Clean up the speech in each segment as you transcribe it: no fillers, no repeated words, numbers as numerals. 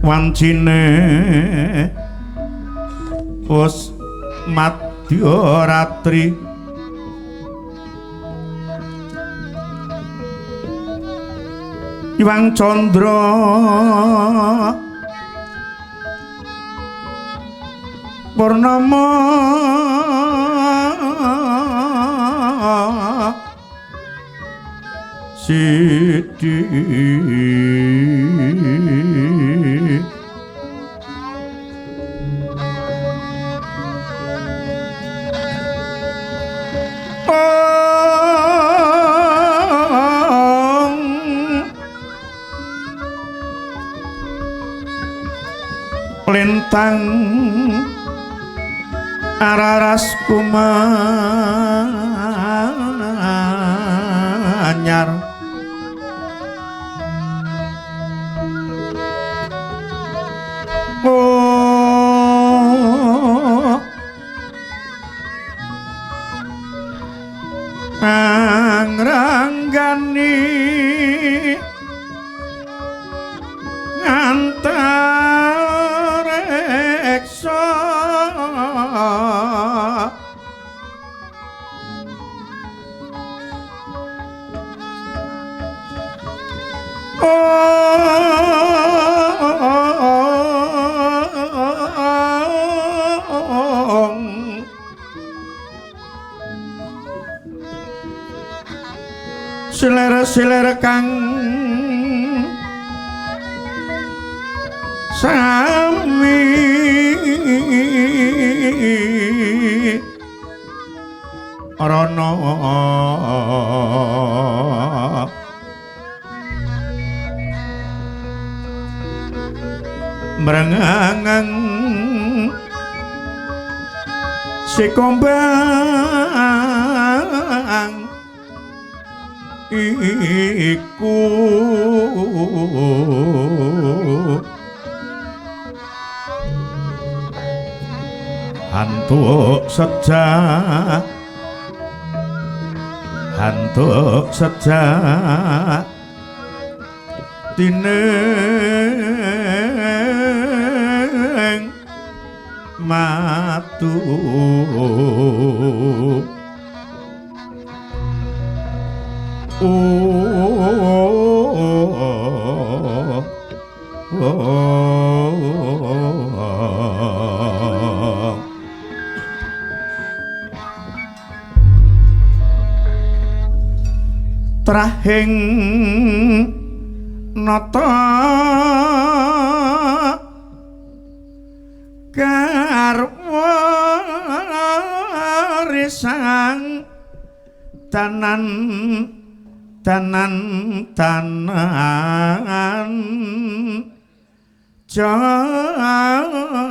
Wancine wis madyaratri Iwang Candra Purnama Sidi Lintang araras kumanyar oh angranggani antareksa Siler-siler kang sami rana mrengeng sikombang iku hantuk sejak hantuk sejak tining matu Trahing nata garwa risang tanan tanan tanan jaya.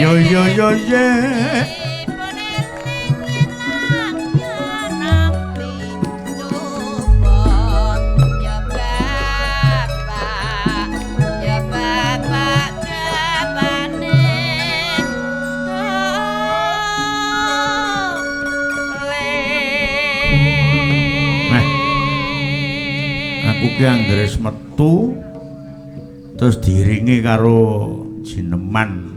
Yo yo yo ye. Nah, aku ki anggere metu terus diiringi karo jineman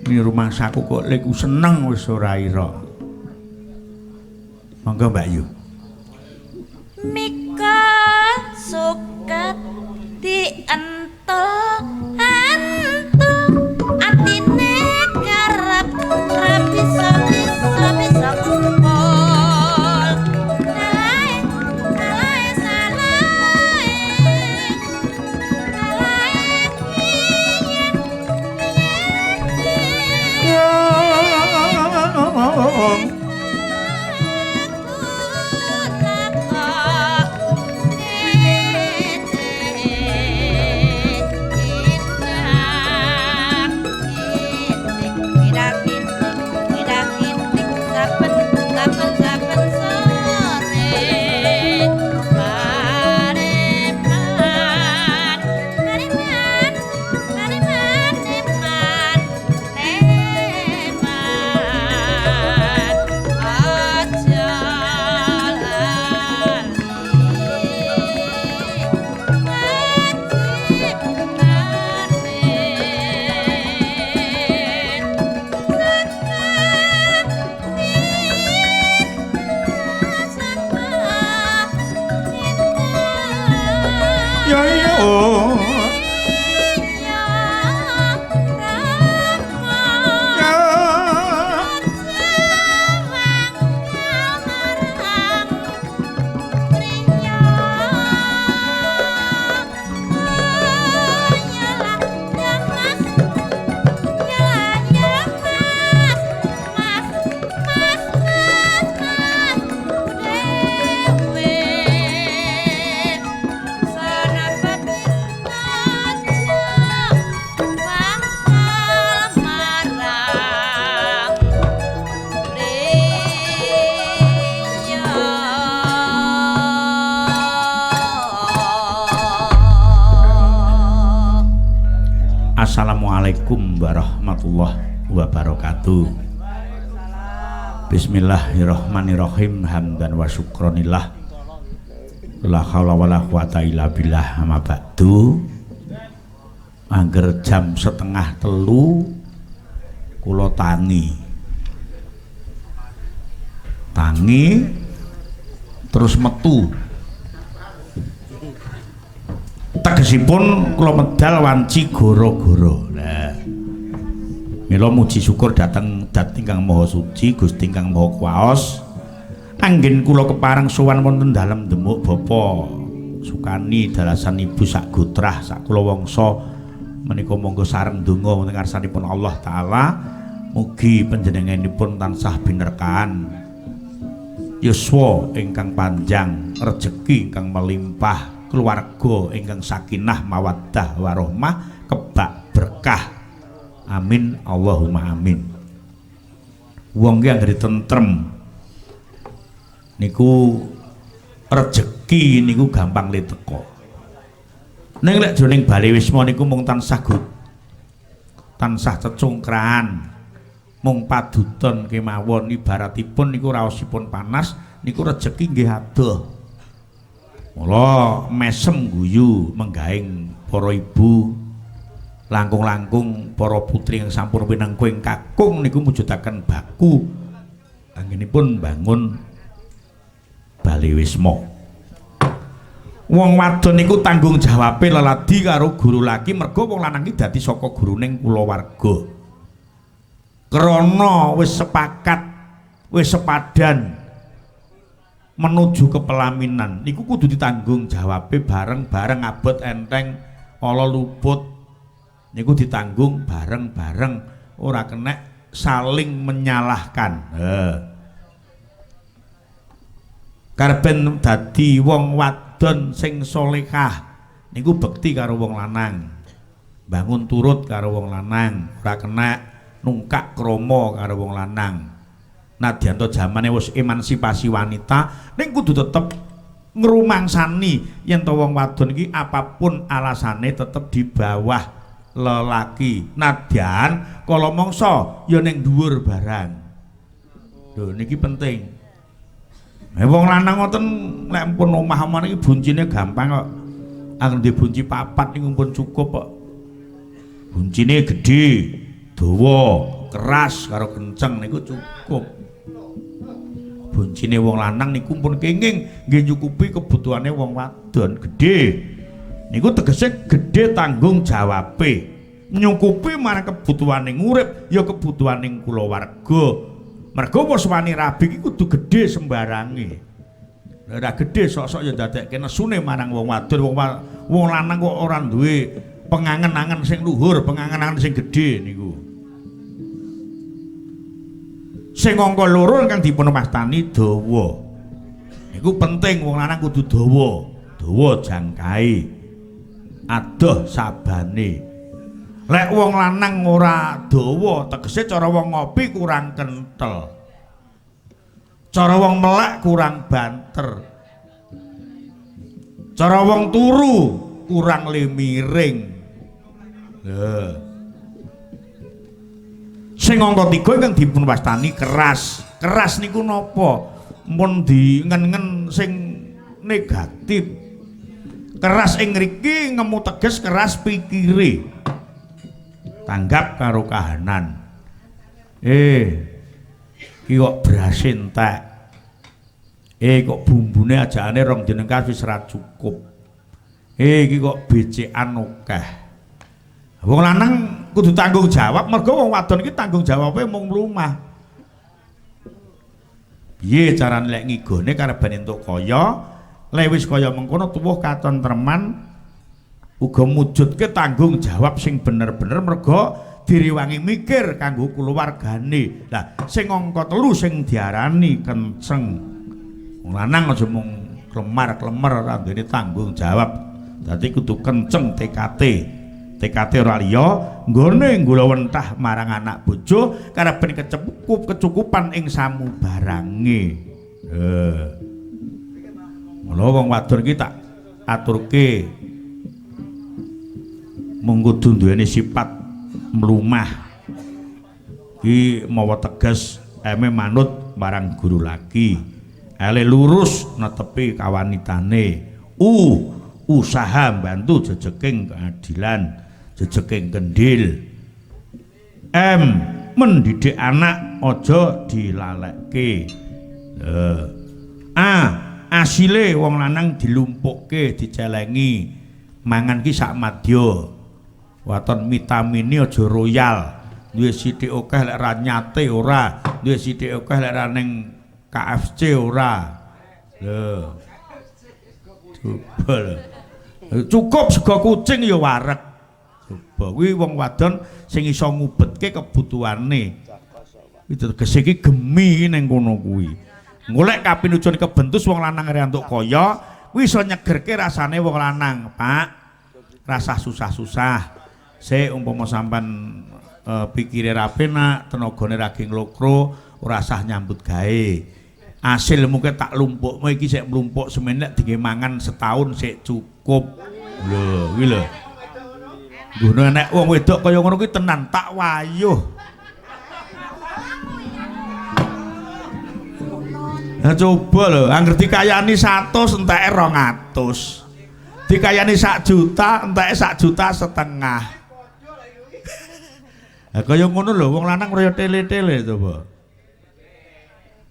Ini rumangsaku kok leku seneng wis ora ira. Monggo Mbak Yu. Mika suket dientul antul atine karep ra bisa bisa bisa kumpul. Salahe salahe salahe salahe piye piye. Ya ya. Ya. Assalamualaikum warahmatullahi wabarakatuh. Bismillahirrahmanirrahim. Hamdan wa syukronillah. La haula wala quwata illa billah. Amma ba'du. Angger jam 2:30 kula tangi. Tangi terus metu. Tegesipun kula medal wanci goro-goro. Lah mila muji syukur dhateng Dat ingkang Maha Suci, Gusti ingkang Maha Kuwaos. Anggen kula kepareng sowan wonten dalem Demuk Bapa Sukani dalasan ibu sak gotrah sak kula wangsa menika monggo sareng donga wonten ngarsanipun Allah Taala. Mugi panjenenganipun tansah binerkahan yuswa ingkang panjang, rejeki ingkang melimpah, keluarga ingkang sakinah mawaddah warohmah, kebak berkah. Amin Allahumma amin. Wong ki anggere tentrem niku rejeki niku gampang le teka. Ning lek jroning bale wisma niku mung tansah tansah cecungkrahan, mung paduton kemawon, ibaratipun niku raosipun panas niku rejeki nggih adoh. Mula mesem guyu menggaing para ibu, langkung-langkung para putri yang sampun pinangku ing kakung niku mujudaken baku anggenipun bangun bale wisma. Wong wadon niku tanggung jawabe leladi karo guru laki, mergo wong lanang iki dadi saka guruning kulawarga. Krana wis sepakat, wis sepadan menuju ke pelaminan niku kudu ditanggung jawabe bareng-bareng, abot enteng ala luput niku ditanggung bareng-bareng, ora kenek saling menyalahkan. Karben dadi wong wadon sing solehah niku bekti karo wong lanang, bangun turut karo wong lanang, ora kenek nungkak krama karo wong lanang. Nadyan to jamane wis emansipasi wanita, ning kudu tetep ngrumangsani yen to wong wadon iki apapun alasane tetep di bawah lelaki. Nadyan kala mangsa ya ning dhuwur barang. Lho niki penting. Wong lanang ngoten lek pun omah-omah niki buncine gampang kok. Angger ndek bunci papat niku pun cukup kok. Buncine gedhe, dawa. Keras karo kenceng niku cukup. Buncine wong lanang niku pun kenging nggih nyukupi kebutuhane wong wadon gedhe. Niku tegese gedhe tanggung jawabe. Nyukupi marang kebutuhane urip ya kebutuhane kulawarga. Mergo wis wani rabi iki kudu gedhe sembarange. Ora gedhe sok-sok ya ndadekke nesune marang wong wadon, wong lanang kok ora duwe pengangen-angen sing luhur, pengangen-angen sing gedhe niku. Sing angka loro ingkang dipun wastani dawa. Niku penting wong lanang kudu dawa, dawa jangkae. Adoh sabane. Lek wong lanang ora dawa, tegese cara wong ngopi kurang kentel. Cara wong melek kurang banter. Cara wong turu kurang lemiring. Lho. Sing angka 3 ingkang dipun wastani keras. Keras niku napa? Mun diengen-engen sing negatif. Keras ing ngriki ngemu teges keras pikire. Tanggap karo kahanan. Iki kok berase entek. Kok bumbune ajakane rong jenengkas wis ra cukup. Iki kok becekan akeh. Wong lanang kudu tanggung jawab mergo wong wadon iki tanggung jawabe mung mlumah. Piye carane lek ngigone kareban entuk kaya, lek wis kaya mengkono tuwuh katentreman uga mujudke tanggung jawab sing bener-bener mergo direwangi mikir kanggo kulawargane. Lah sing angka 3 sing diarani kenceng. Wong lanang aja mung klemar-klemer ora duweni tanggung jawab. Dadi kudu kenceng TKT. TKT ora liya nggone nggulawentah marang anak bojo karepen kecukupan ing samubarange. Mula wong wadon iki tak aturke mung kudu duweni sifat mlumah. Iki mawa teges eme manut marang guru laki. Ele lurus netepi kawanitane. U usaha mbantu jejeking keadilan, jejeking kendhil. M mendidik anak aja dilalekke. A asile wong lanang dilumpukke, dicelengi. Mangan ki sak madya. Waton vitamine aja royal. Duwe sithik akeh lek ra nyate ora, duwe sithik akeh lek ra ning KFC ora. Lho. Coba lho. Cukup sego kucing ya wareg. Coba kuwi wong wadon sing iso ngubetke kebutuhane. Kuwi tegese iki gemi ning kono kuwi. Golek kapinujon kebentus wong lanang ora entuk kaya, kuwi iso nyegerke rasane wong lanang, Pak. Rasah susah-susah. Sik umpama sampean pikire ra penak, tenagane ra ge nglokro, ora sah nyambut gawe. Asilmu ke tak lumpukmu iki sik mlumpuk semene lek dingge mangan setahun sik cukup. Lho, kuwi lho. Nggono nek wong wedok kaya ngono kuwi tenan tak wayuh. Nah coba lho, angger dikayani 100 enteke 200. Dikayani 1 juta enteke 1,5 juta. Lah kaya ngono lho, wong lanang ora tele-tele coba.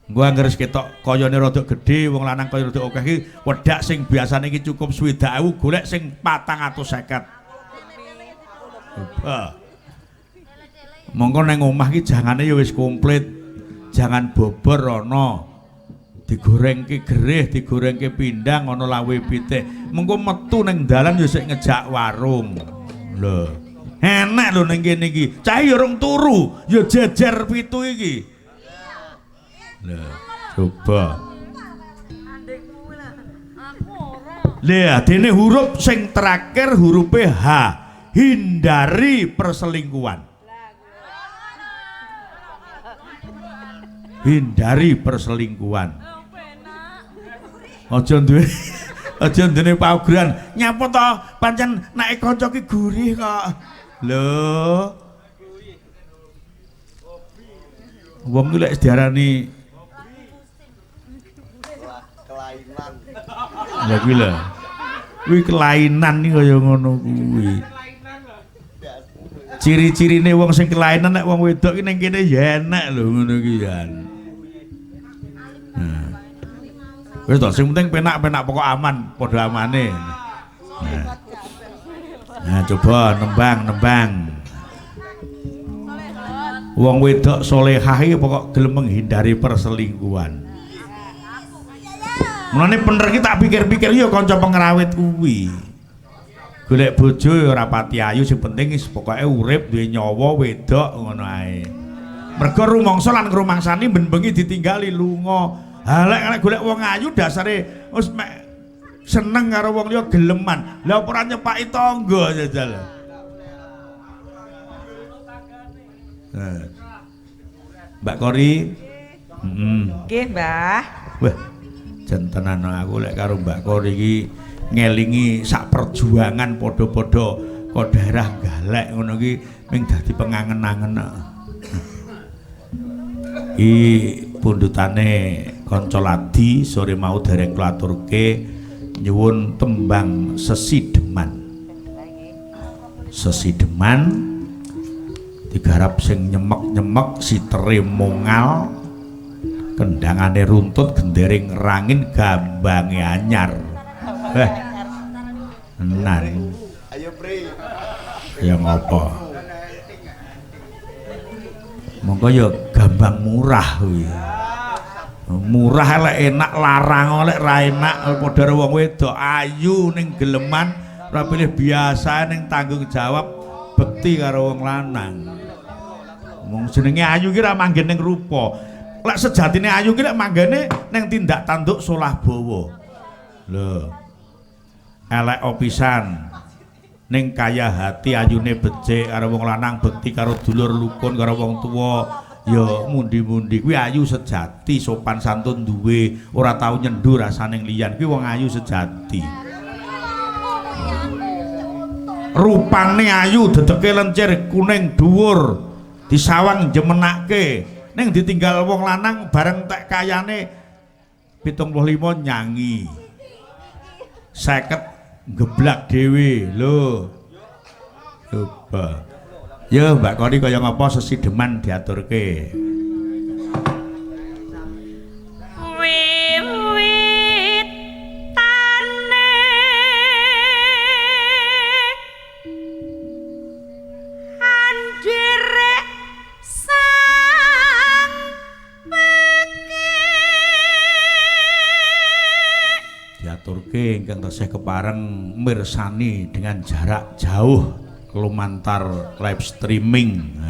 Engko angger wis ketok kayane rada gedhe, wong lanang kaya rada akeh iki wedak sing biasane iki cukup 60.000 golek sing 450. Coba. Mongko nang omah iki jangane ya wis komplit. Jangan bobor ana. Digorengke gerih, digorengke pindang ana lawe pitik. Mengko metu ning dalan ya sik ngejak warung. Lho. Enak lho ning kene iki. Cah ya rong turu, ya jejer pitu iki. Lho, coba. Lha, dene huruf sing terakhir hurufe H. Hindari perselingkuhan. Hindari perselingkuhan. Aja duwe aja duwe paugeran. Nyapa to pancen nek kanca ki gurih kok. Lho. Wong ki lek diarani kelainan. Lha kuwi lho. Kuwi kelainan iki kaya ngono kuwi. Ciri-cirine wong sing kelainan nek wong wedok ki ning kene ya enek lho ngono ki ya. Nah. Wis to, sing penting penak-penak pokok aman, padha amane. Nah. Nah, coba nembang-nembang. Wong wedok solehah iki pokok gelem menghindari perselingkuhan. Mulane bener ki tak pikir-pikir ya kanca pengrawit kuwi. Golek bojo ya ora pati ayu, sing penting wis pokoke urip duwe nyawa wedok ngono ae. Mergo rumangsa lan ngrumangsani ben bengi ditinggali lunga. Ha lek golek wong ayu dasare wis mek seneng karo wong liya geleman. Lah apa ora nyepaki tangga jajal. Nah. Mbak Kori. Heeh. Nggih, Mbah. Wah, jan tenan aku lek karo Mbak Kori iki ngelingi sak perjuangan padha-padha kok daerah galek ngono iki ming dadi pengangen-angen. Iki pundutane kanca Ladi sore mau dereng kula aturke nyuwun tembang sesideman. Sesideman digarap sing nyemek-nyemek sitere mongal kendangane runtut gendere ngrangin gambange anyar. Tenan. Ayo Pri. Ya ngopo? Monggo ya gambang murah kuwi. Murah lek enak, larang lek ra enak, padha karo wong wedok ayu ning geleman, ora pilih biasa ning tanggung jawab bekti karo wong lanang. Wong jenenge ayu ki ra manggen ning rupa. Lek sejatine ayu ki lek manggene ning tindak tanduk solah bawa. Lho. Elek opisan. Ning kaya hati ayune becik karo wong lanang, bekti karo dulur lukun karo wong tuwa ya mundi-mundi kuwi ayu sejati, sopan santun duwe, ora tau nyendu rasane liyan, kuwi wong ayu sejati. Rupane ayu, dedeke lencir kuning dhuwur, disawang jemenake, ning ditinggal wong lanang bareng tek kayane 75 nyangi. 50 geblak dhewe lho. Coba. Ya Mbak Kori kaya ngapa sesideman diaturke. Wiwitane andirek sang pekik diaturke ingkang tasih kepareng mirsani dengan jarak jauh lumantar live streaming.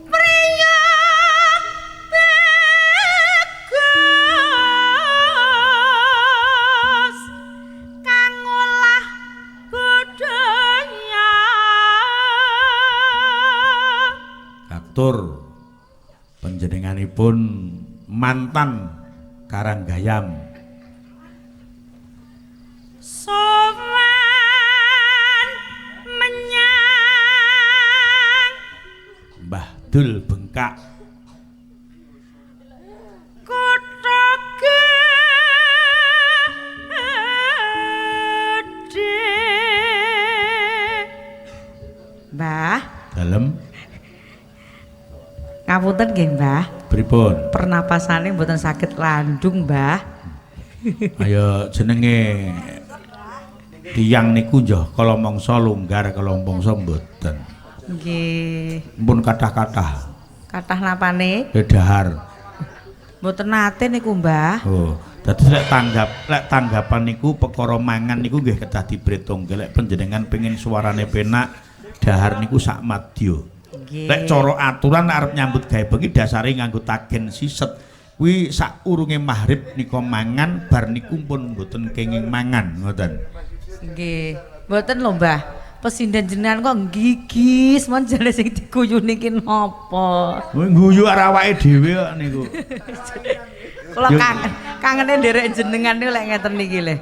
Priya bagus kang ngolah budaya. Katur panjenenganipun mantan Karanggayam. Sowan menyang Mbah Dul Bengkak kutha gedhe. Mbah, dalem ngapunten nggih, Mbah. Pripun? Pernapasane mboten saged landung, Mbah. Ayo jenenge tiyang niku njoh kala mangsa longgar kala mangsa mboten. Nggih. Mpun kathah-kathah. Kathah napane? Dahar. Mboten nate niku, Mbah. Oh, dadi lek tanggapan niku perkara mangan niku nggih kedah dibretongke. Lek panjenengan pengin suarane penak, dahar niku sak madya. Nggih. Lek cara aturan arep nyambut gawe bengi dasare nganggo tagen siset. Kuwi sakurunge maghrib nika mangan, bar niku pun mboten kenging mangan, ngoten. Nggih. Mboten lho, Mbah. Pesinden jenengan kok nggigis mon jane sing diguyu niki napa? Ngguyu arep awake dhewe kok niku. Kula kangene nderek jenengan niku lek ngeten niki lho.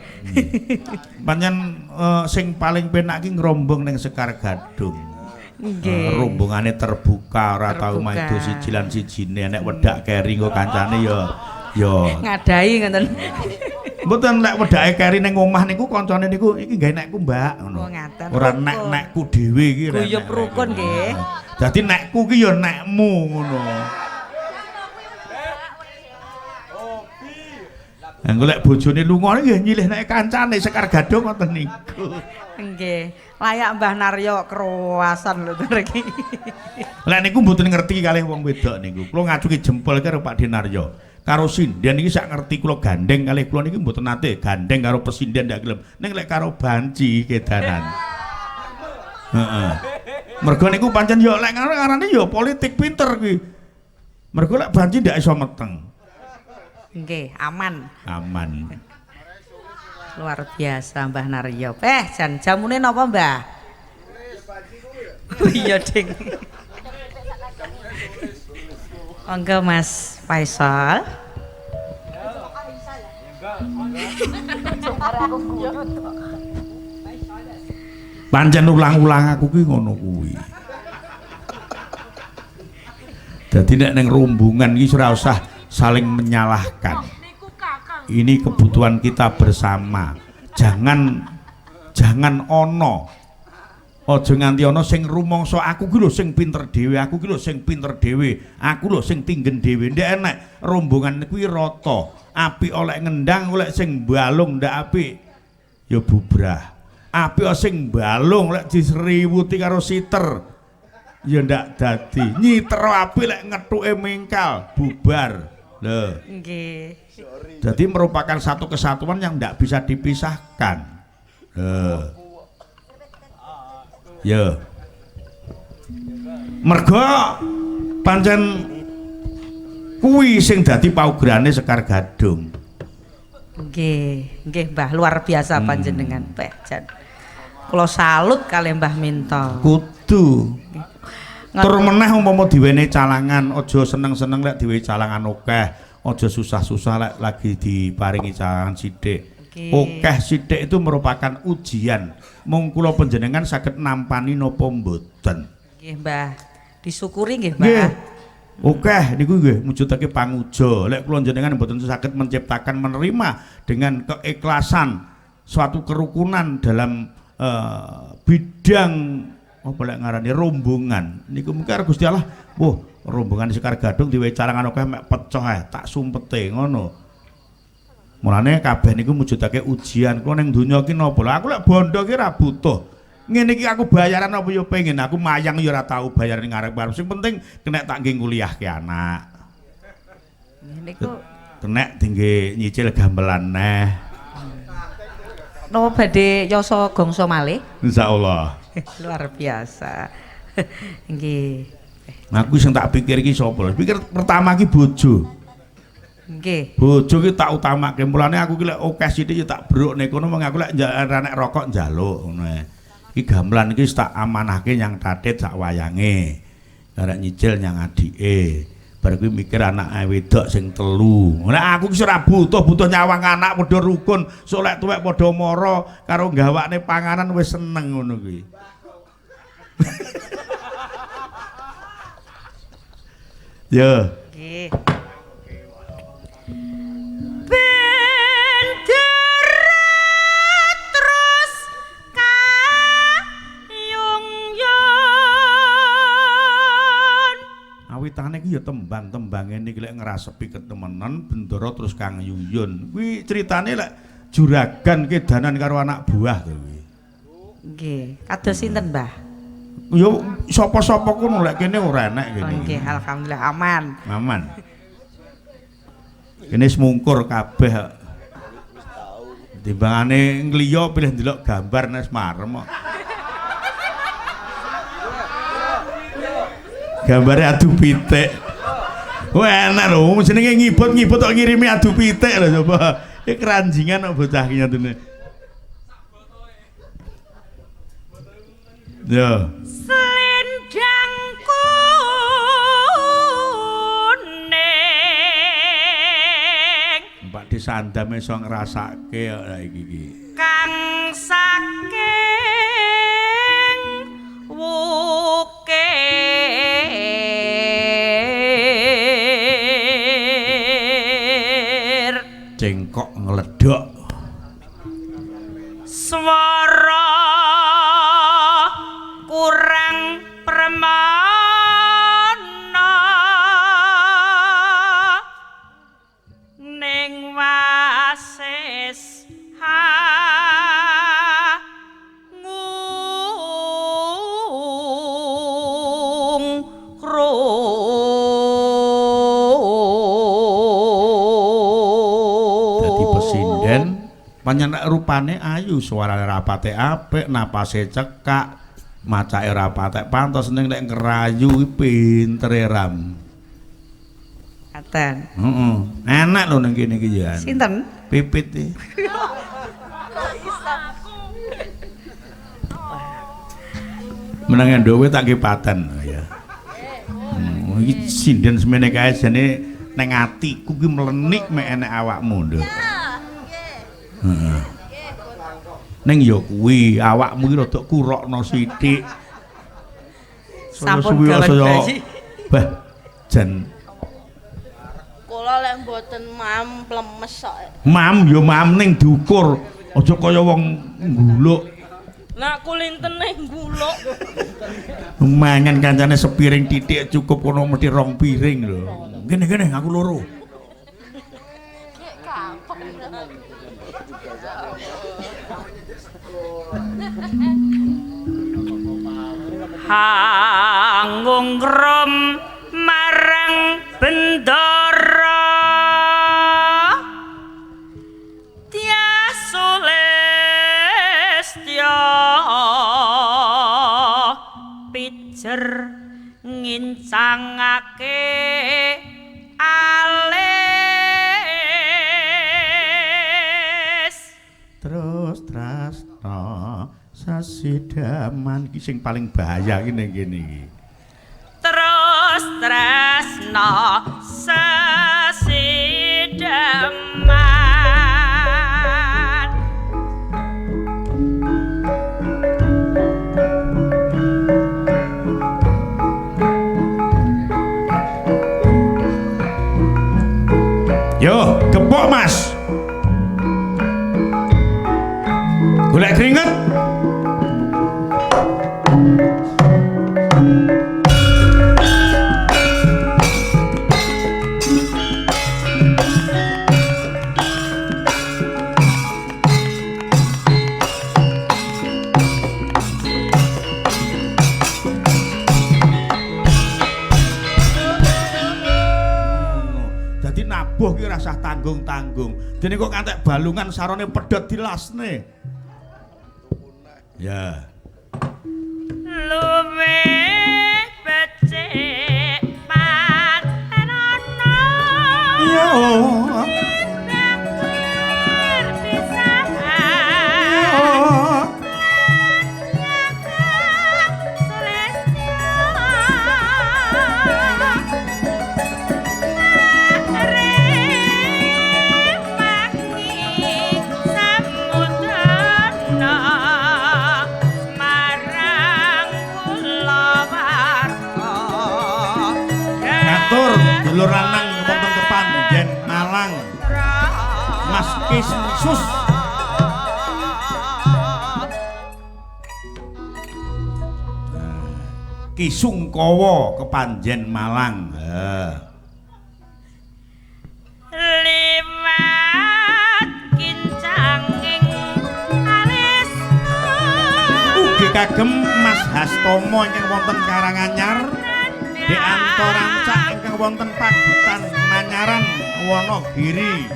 Pancen sing paling penak ki ngrombong ning Sekar Gadung. Nggih. Rombongane terbuka, ora tau maido siji lan sijine, nek wedak keri engko kancane ya ya ngadahi ngoten. Mboten lek wedake keri ning omah niku kancane niku iki gawe nekku Mbak ngono. Oh, ngaten. Ora nek-nekku dhewe iki. Guyub rukun nggih. Dadi nekku ki ya nekmu ngono. Engko lek bojone lunga nggih nyilih nek kancane Sekar Gadung ngoten niku. Nggih, layak Mbah Naryo kroasan lho iki. Lek niku mboten ngerti kalih wong wedok niku. Kula ngacuki jempol karo Pak Dinaryo. Karo sinden iki sak ngerti kula gandeng kalih kula niki mboten nate gandeng karo pesinden ndak gelem. Ning lek karo banci kedanan. Heeh. Mergo niku pancen yo lek ngarane yo politik pinter kuwi. Mergo lek banci ndak iso meteng. Nggih, aman. Aman. Luar biasa Mbah Naryo. Jan jamune napa, Mbah? Iya, Ding. Monggo Mas Faisal. Pancen ulang-ulang aku ki ngono kuwi. Dadi nek ning rombongan iki ora usah saling menyalahkan. Ini kebutuhan kita bersama. Jangan ono. Aja nganti ana sing rumangsa aku ki lho sing pinter dhewe, aku ki lho sing pinter dhewe, aku lho sing tinggen dhewe. Ndek enek rombongan kuwi rata. Apik oleh ngendang, oleh sing balung ndak apik ya bubrah. Apik sing balung lek diseriwuti karo siter ya ndak dadi. Nyiter apik lek ngethuke mingkal bubar. Lho. Nggih. Jadi merupakan satu kesatuan yang ndak bisa dipisahkan. Lho. Ya. Mergo pancen kuwi sing dadi paugerane Sekar Gadung. Nggih, nggih Mbah, luar biasa panjenengan, Mbah jan. Kula salut kalih Mbah Minto. Kudu. Tur meneh umpama diwenehi calangan, aja seneng-seneng lek diwenehi calangan akeh, aja susah-susah lek lagi diparingi calangan sithik. Akeh sithik itu merupakan ujian. Mung kula panjenengan saged nampani napa mboten. Nggih, Mbah. Disyukuri nggih, Mbah. Nggih. Akeh niku nggih mujudake panguja. Lek kula panjenengan mboten saged menciptakan menerima dengan keikhlasan suatu kerukunan dalam bidang apa lek ngarani rombongan. Niku mungkin karo Gusti Allah, wah, rombongan Sekar Gadung diwehi calangan akeh mek pecah ae, tak sumpete ngono. Mulane kabeh niku mujudake ujian. Kula ning donya iki napa? Lah aku lek bondo iki ora butuh. Ngene iki aku bayaran apa ya pengen, aku mayang ya ora tau bayaran ngarep-arep. Sing penting kenek tak nggih kuliahke anak. Niku kenek dingge nyicil gamelan neh. Napa badhe yasa gongso malih? Insyaallah. Luar biasa. Nggih. Aku sing tak pikir iki sapa? Pikir pertama iki bojo. Nggih. Bojo ki tak utamake. Mulane aku ki lek akeh sithik ya tak brukne kono wong aku lek ora nek rokok njaluk ngono ae. Iki gamelan iki tak amanahke nyang tatit sak wayange. Arek nyicil nyang adike. Bar kuwi mikir anake wedok sing telu. Nek aku ki ora butuh-butuh nyawang anak padha rukun, sok lek tuwek padha mara karo gawakne panganan wis seneng ngono kuwi. Ya. Nggih. Awitane iki ya tembang-tembang ngene iki lek ngrasepi ketemenan Bendara terus Kang Yuyun. Kuwi critane lek juragan kedanan karo anak buah to kuwi. Nggih, kados sinten, Mbah? Ya sapa-sapa kono lek kene ora enek kene. Nggih, alhamdulillah aman. Aman. Kene semungkur kabeh. Timbangane ngliya pilih ndelok gambar nek marem kok. Gambare adu pitik. Wah enak lho, jenenge ngibot-ngibot kok ngirimi adu pitik lho coba. Iki keranjingan kok bocah iki nyatune. Ya. Selendang kuning. Pak Desandam iso ngrasake kok iki iki. Kang saking wukir. Bengkok ngledhok. Swara kurang premana ning wasis Dadi pesinden pancen rupane ayu, suarane rapate apik, napase cekak, macake ora patek pantes, ning nek ngrayu iki pintere ram. Katen. Heeh. Enak lho ning kene iki ya. Sinten? Pipit iki. Meneng ndowe tak nggih paten ya. Iki sinden semene kae jane ning atiku ki mlenik mek enek awakmu, Nduk. Heeh. Ning ya kuwi awakmu ki rada kurokno sithik. Sampun gawan bayi. Bah, jan kula lek mboten mam plemes kok. Mam ya mam ning diukur, aja kaya wong ngguluk. Lah kulintene ngguluk. Mangan kancane sepiring titik cukup kono mesti rong piring lho. Kene-kene aku loro. Hangungrum marang bendara Tias Sulistya pijer ngincangake alis. Terus trasna sasidaman iki sing paling bahaya iki ning kene iki. Terus tresna sasidaman. Yo, gepok Mas. Golek keringet. Dadi nabuh ki rasah tanggung-tanggung. Dene kok ngantek balungan sarone pedhot dilasne. Ya. Luwe becik patenana. Iya. Dulur lanang wonten Kepanjen Malang. Mas Kisus. Kisungkawa Kepanjen Malang. Liwat kincanging alis. Ugi kagem Mas Hastomo ingkang wonten Karanganyar. Di Antorancak ingkang wonten Pagutan Manyaran Wonogiri.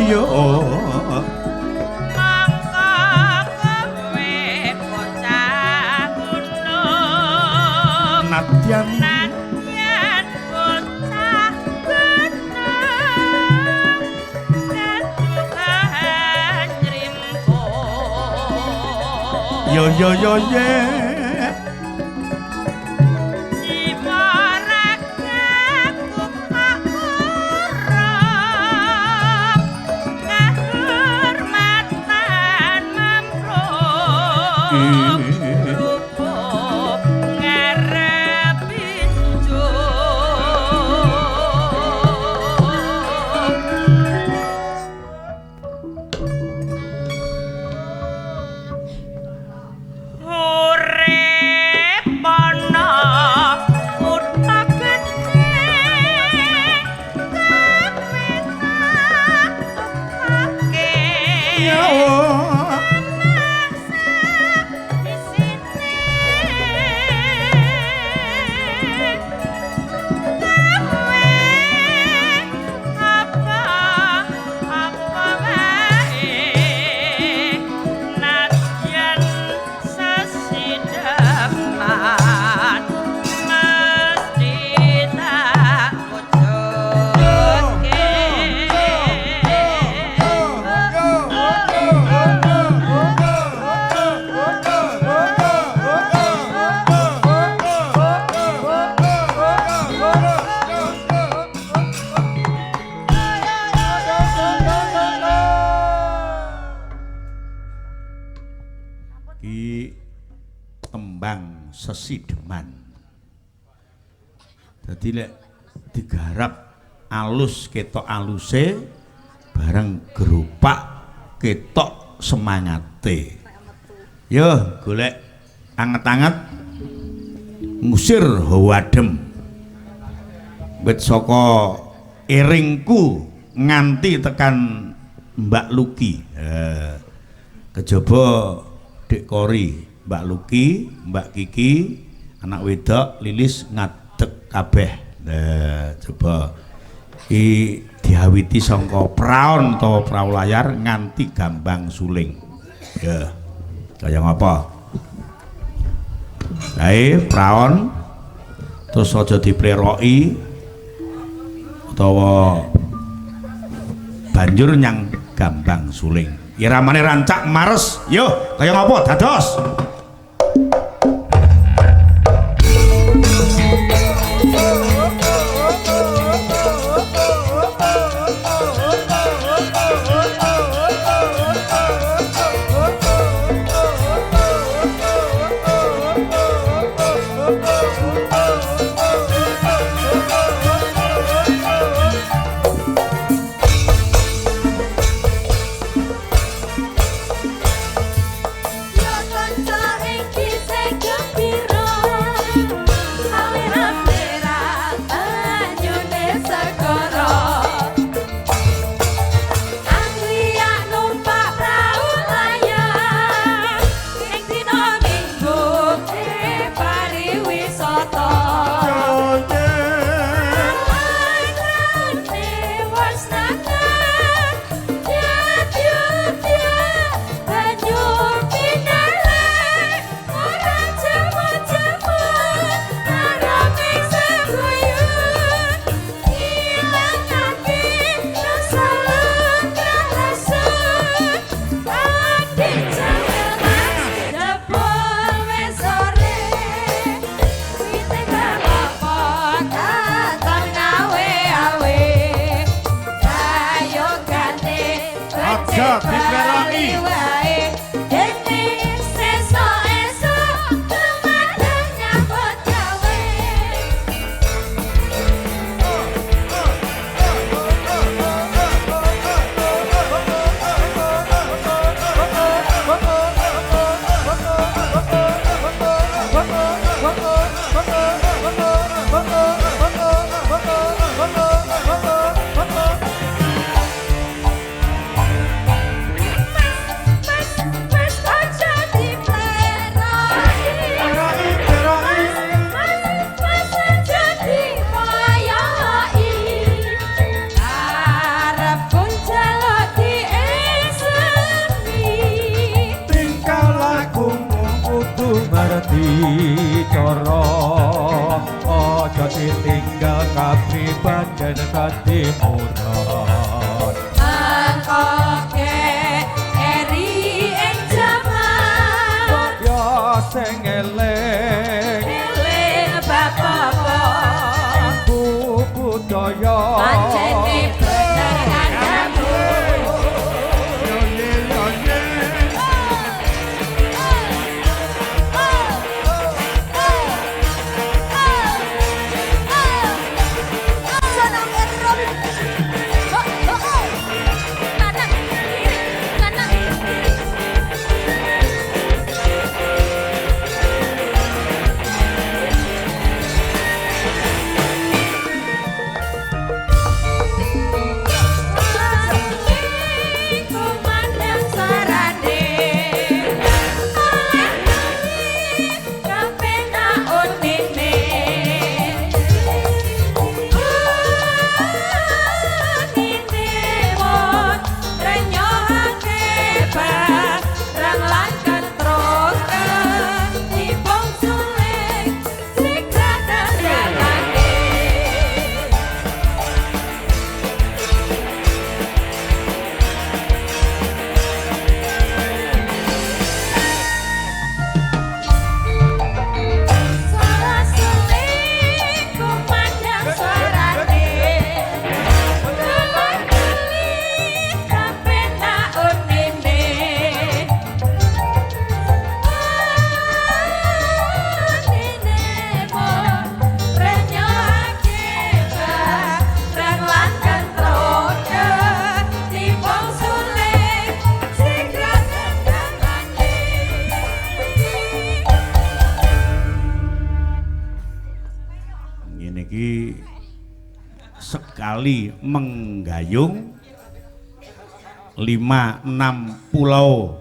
Iya. Mangka kowe bocah gunung. Nadyan nadyan bocah gunung kaduhan rimpo. Yo yo yo ye. Sesideman. Dadi lek digarap alus ketok aluse, bareng geropak ketok semangate. Yo golek anget-anget ngusir hawa adem. Wit saka iringku nganti tekan Mbak Luki. Kejaba Dik Kori, Mbak Luki, Mbak Kiki, anak wedok Lilis ngadeg kabeh. Nah, coba iki diawiti saka praon utawa prau layar nganti gambang suling. Ya. Kaya ngapa? Kae praon terus aja dipleroki utawa banjur nyang gambang suling. Iramane rancak mares. Yo, kaya ngapa dados? Eling eling bab apa budaya pancene bener kandhamu. Yo ye yo ye. Ngene iki sekali menggayung 5 6 pulau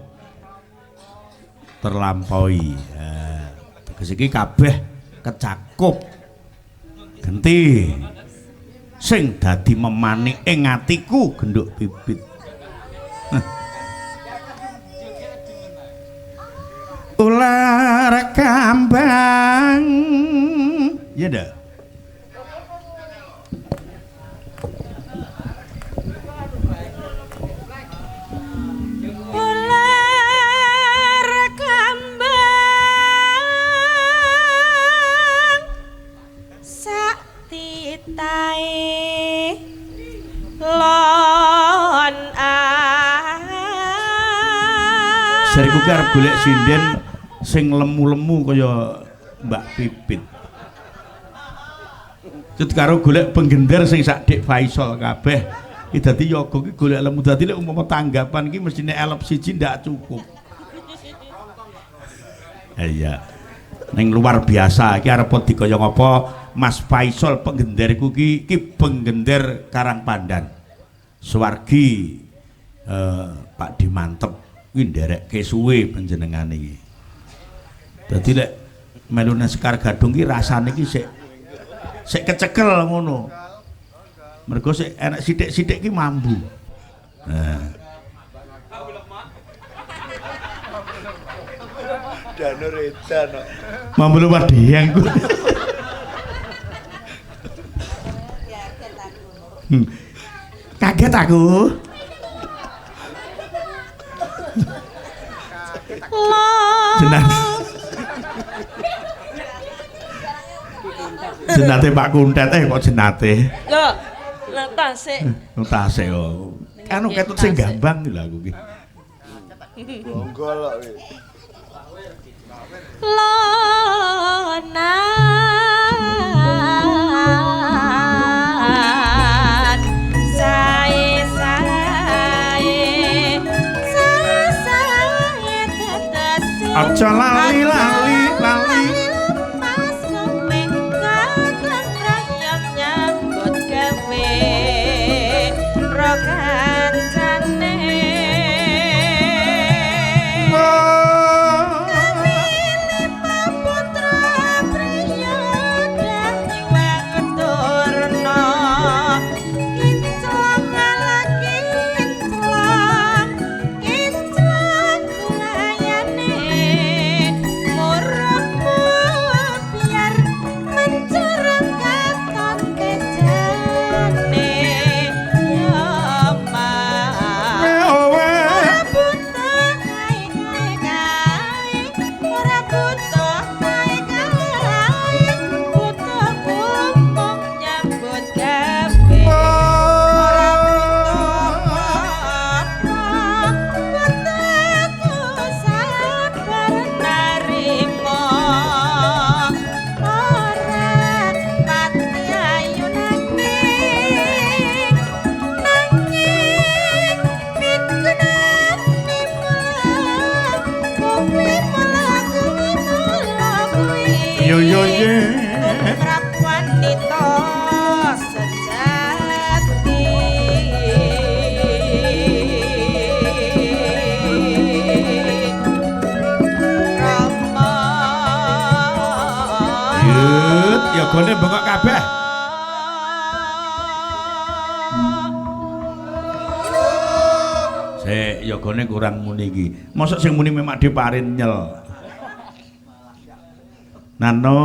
terlampaui. Tegese iki kabeh kecakup genti sing dadi memanik ing atiku genduk bibit. Ular kambang ya dah. Ular kambang sak titahe lon Jariku ki arep golek sinden sing lemu-lemu kaya Mbak Pipit. Cut karo golek penggender sing sak Dik Faisal kabeh. Ki dadi yoga ki golek lemu, dadi lek umpama tanggapan ki mestine elep siji ndak cukup. Iya. Ning luar biasa iki arep dikaya ngapa Mas Faisal penggenderku ki ki penggender Karangpandan. Swargi Pak Dimantep kuwi nderekke suwe panjenengane iki. Dadi lek melu nang Sekar Gadung ki rasane ki sik sik kecekel ngono. Mergo sik enek sithik-sithik ki mambu. Nah. Danur edan kok. Mambu luwih diyang ku. Kaget aku. Jenat. Jenate Pak Kuntet kok jenate. Lho, nang tasik. Nang tasik kok. Anu ketut sing gambang lho aku ki. Bonggol kok kuwi. Lonan sae sae sae tetesi aja lali lali lali lepas kowe katon rayap nyambut gawe ro kancane. Yo yo ye. Tumrap wanita sejati. Rama. Yut, yogane bengok kabeh. Sik, yogane kurang muni iki. Mosok sing muni memang diparin nyel. Nano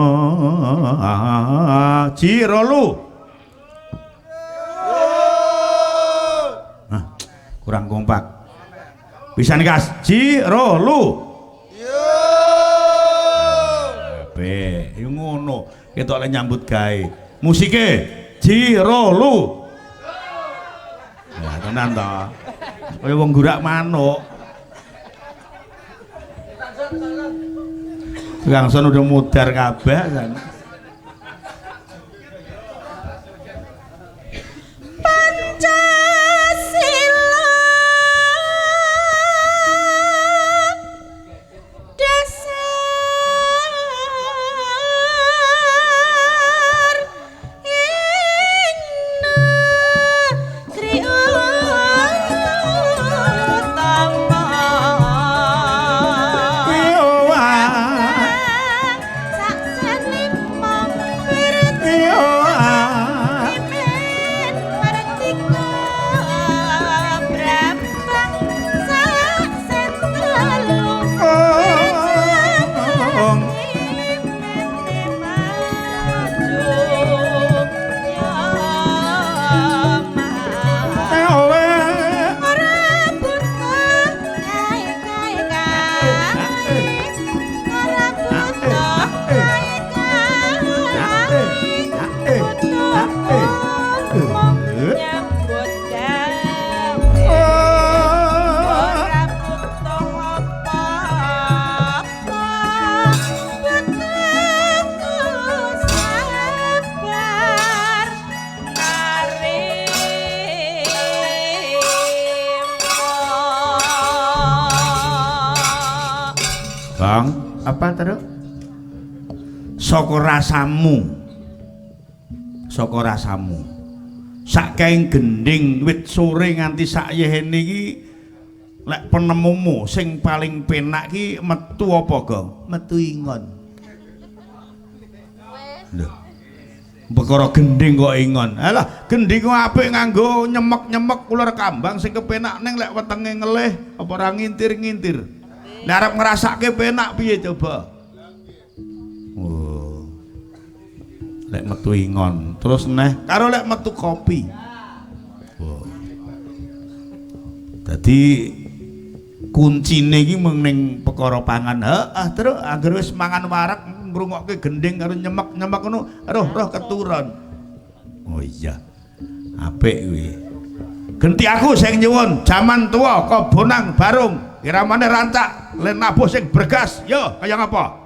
Jirolu. Nah, kurang kompak. Pisan kas Jirolu. Ape, yo ngono. Ketok lek nyambut gawe. Musike Jirolu. Ya tenan to. Kaya wong gurak manuk. Tukang son udah mudar kabeh kan. Pancasila dasar ing negeri utama. Bang, apa terus? Saka rasamu. Saka rasamu. Sak kaing gendhing wit sore nganti sak yehene iki lek penemumu sing paling penak ki metu apa, Gong? Metu ingon. Lho. Perkara gendhing kok ingon. Alah, gendhing kok apik nganggo nyemek-nyemek ular kambang sing kepenak ning lek wetenge ngelih apa ora ngintir-ngintir. Nek arep ngrasake penak piye coba? Oh. Lek metu ingon, terus neh karo lek metu kopi. Oh. Dadi kuncine iki mung ning perkara pangan. Heeh, terus anggere wis mangan wareg ngrungokke gendhing karo nyemek-nyemek ngono, roh-roh keturun. Oh iya. Apik kuwi. Genti aku sing nyuwun, jaman tuwa kobonang barung, iramane rancak, len nabuh sing bergas. Yo, kaya ngapa?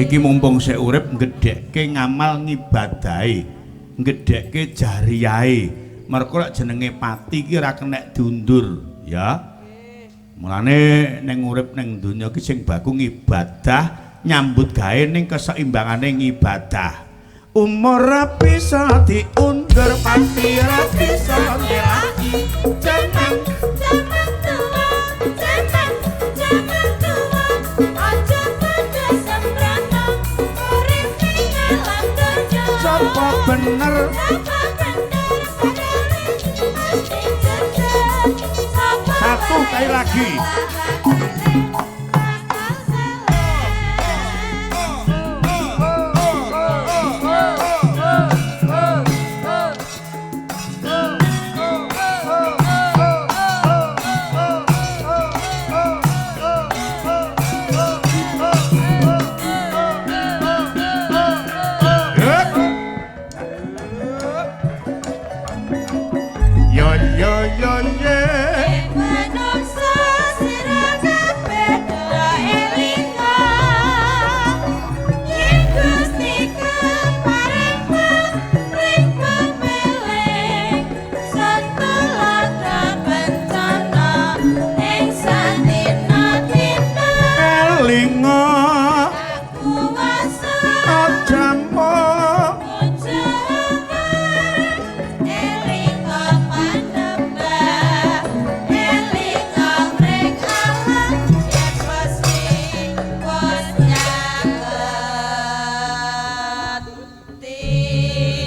Iki mumpung sik urip nggedhekke ngamal ngibadahe, nggedhekke jariyahe. Mergo lek jenenge pati iki ora kenek diundur, ya. Mulane ning urip ning donya iki sing baku ngibadah, nyambut gawe ning keseimbangane ngibadah. Umur ra bisa diundur, pati ra bisa ndelaki. Jaman Jaman tua, jaman, jaman tua, aja padha sembrana, urip ning alam donya. Sapa bener? Sapa bener padane mesti jejer. Sapa Satu kali lagi. Yo yo yo ye. Manungsa sira kabeh do elinga yen Gusti kepareng ring pepeleng satulada bencana ing satina-tina Elinga kuwasa aja mung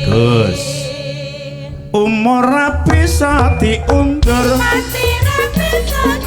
Gus. Umur ra bisa diundur. Mati ra bisa